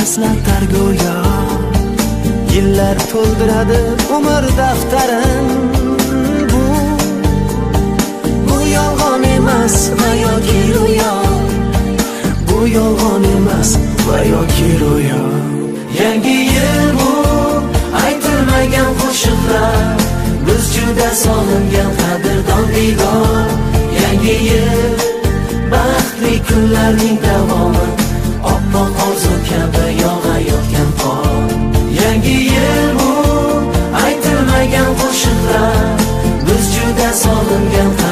Eslatar go'yo. Yillar to'ldiradi umr daftarin. Bu yolg'on emas va yoki ro'yo. Bu yolg'on emas va yoki ro'yo. Yangi yil bu aytilmagan qo'shiqlar, biz juda sog'ingan qadrdon diydor. Yangi yil baxtli kunlarning davomi, oppoq orzu kabi yog'ayotgan qor. Yangi yil bu aytilmagan qo'shiqlar, biz juda sog'ingan.